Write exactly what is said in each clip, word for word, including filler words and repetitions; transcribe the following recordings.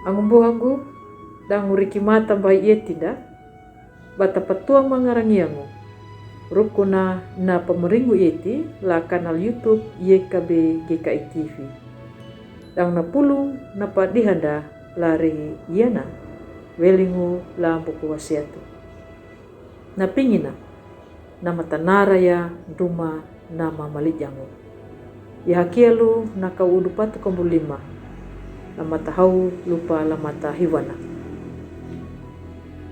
Angumbuhangu, dang uriki mata bai ietinda, bata patua mangarangiangu. Rukuna na pamaringu ieti la kanal YouTube Y K B G K I T V. Dang na pulung na padihanda la rehi iana, welingu la buku wasiatu. Na pingina, na matanara ya duma na mamalijangu. Ya hakialu na kau udu patu kambu lima, la matahau lupa la mata hiwana.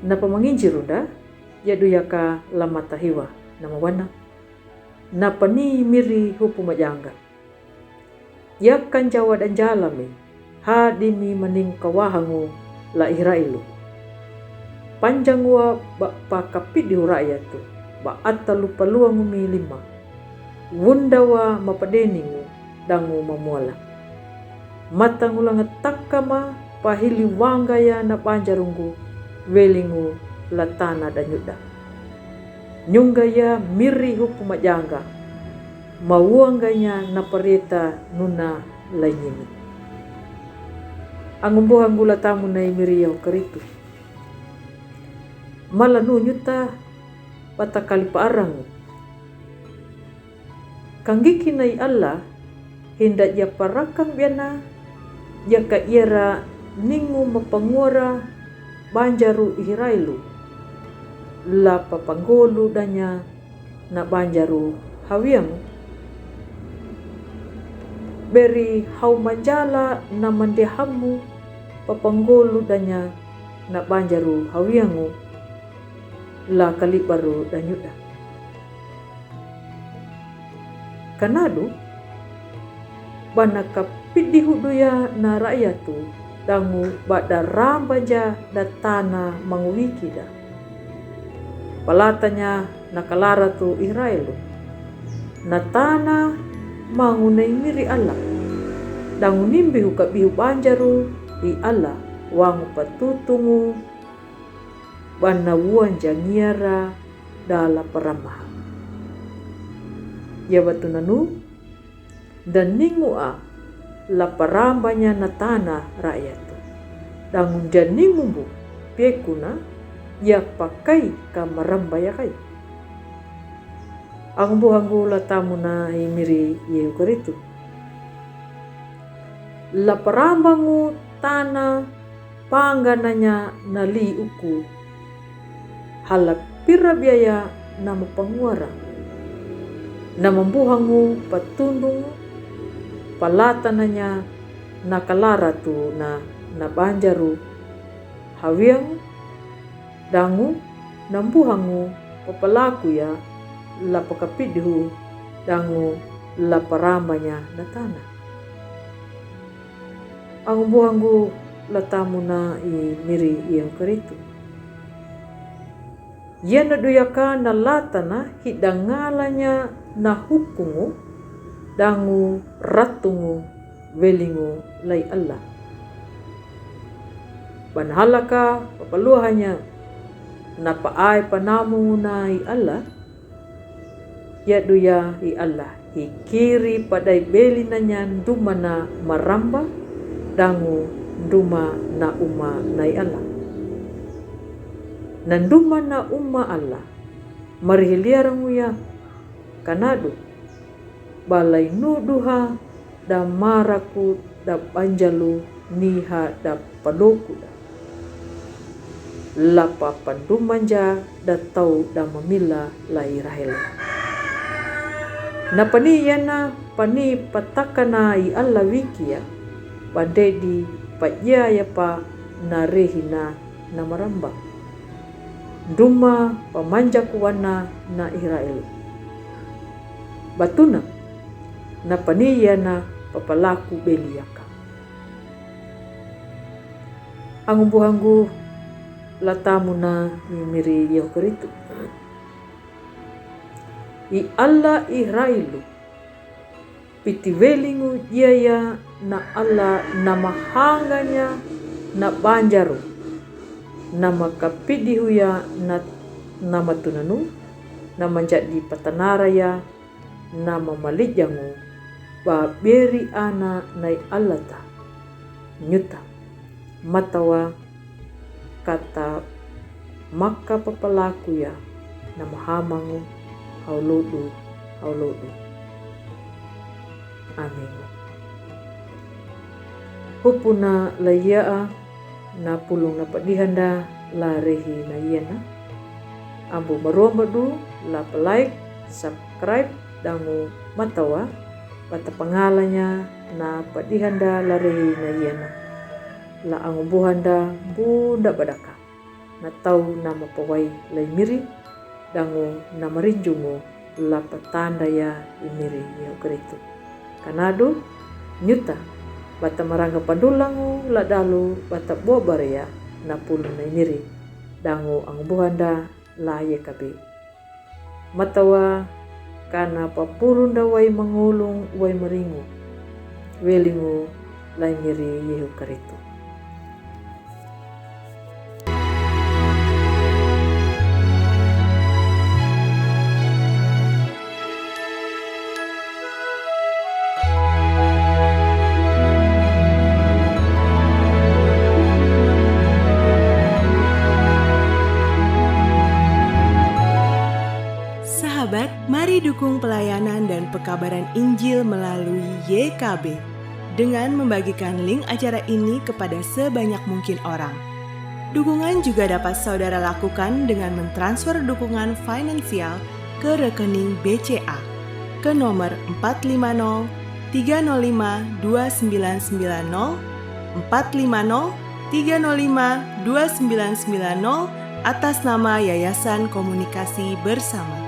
Na pamanginjirunda, ya duyaka la mata hiwa, na mawana. Na pani miri hupu majanga. Yakan jawa danjalami, ha dimi maning kawahangu la Israelu. Panjangua ba pakapidi hurayatu, ba atalu paluangu mi lima. Wundawa mapadeningu dangu mamuala. Matangulanga takama pahili wangaya na banjarungu welingu la tana danyuda. Nyungaya miri hupu majanga. Mawuanganya na pareta nuna lainyini. Angumbuhangu la tamu na imiri ya ukaritu. Mala nu nyuta patakali paarangu. Kangiki na i Allah, hinda ya parakang biana, ya ka iara ningu mapanguara banjaru Israelu. La papanggolu danya na banjaru hawiangu. Beri hau manjala na mandehamu papanggolu danya na banjaru hawiangu la kalibaru danyuda. Kanadu, bana kapidi huduya na rayatu dangu bada rambanja da tana mangwikida. Palatanya na kalaratu Israelu. Na tana mangu na imiri Allah. Dangu nimbihu kabihu banjaru i Allah wangu patutungu bana wuanja ngiara da la paramaha. Ya batu nanu, da ningu a la parambanya na tana rayatu. Dangu da ningu bu pekuna ya pakai ka marambaya kai. Angumbuhangu la tamu na imiri ya ukaritu. La parambangu tana pangananya na li uku. Hala pira biaya na mapanguara. Na mambuhangu patundungu palatananya na kalaratu na, na banjaru hawiangu dangu nambuhangu papalakuya la pakapidihu dangu la parambanya na tana. Angumbuhangu la tamu na imiri ya ukaritu. Ya na duyaka na latana hidangalanya na hukungu dangu ratungu welingu lai Allah. Bana halaka papaluahanya na paai panamu na i Allah. Ya duya i Allah hikiri padai belinanya ndumana maramba dangu nduma na umma na i Allah. Na nduma na umma Allah marihiliaranguya kanadu balai nuduha da maraku da banjalu niha da paloku da. La papandumanja da tau da mamila lai Rahel. Na pani yana pani patakana i Allah wikia, bandedi pajia ya pa na rehina na maramba. Nduma pamanjaku wana na Israel. Batuna, na pani yana papalaku beli yaka. Angumbuhangu la tamu na imiri ya ukaritu. I Allah Israelu. Piti welingu iaya na Allah na mahanganya na banjaru. Na makapidihuya na, na matunanu, na manjadi patanaraya, na mamalijangu, ba beri ana nai Allah ta. Nyuta. matawa kata maka papalaku ya na mahamangu hau lodu, hau lodu. Amin. Hupuna la iya'a na pulung na padihanda la rehi na iyana. Ambu maruambadu la pa like, subscribe dangu matawa bata pangalanya na padihanda la rehi na iyana. La angubuhanda bunda badaka na tau na mapawai la imiri dangu na marinjungu la patanda ya imiri Yehu Karitu. Kanadu nyuta bata maranga padulangu la dalu bata bobarea na pulung na imiri dangu angubuhanda la yekabi. Matawa kana papurunda wai mangulung wai maringu welingu la imiri Yehu Karitu. Sahabat, mari dukung pelayanan dan pekabaran Injil melalui Y K B dengan membagikan link acara ini kepada sebanyak mungkin orang. Dukungan juga dapat saudara lakukan dengan mentransfer dukungan finansial ke rekening B C A ke nomor empat lima nol tiga nol lima dua sembilan sembilan nol, empat lima nol tiga nol lima dua sembilan sembilan nol, atas nama Yayasan Komunikasi Bersama.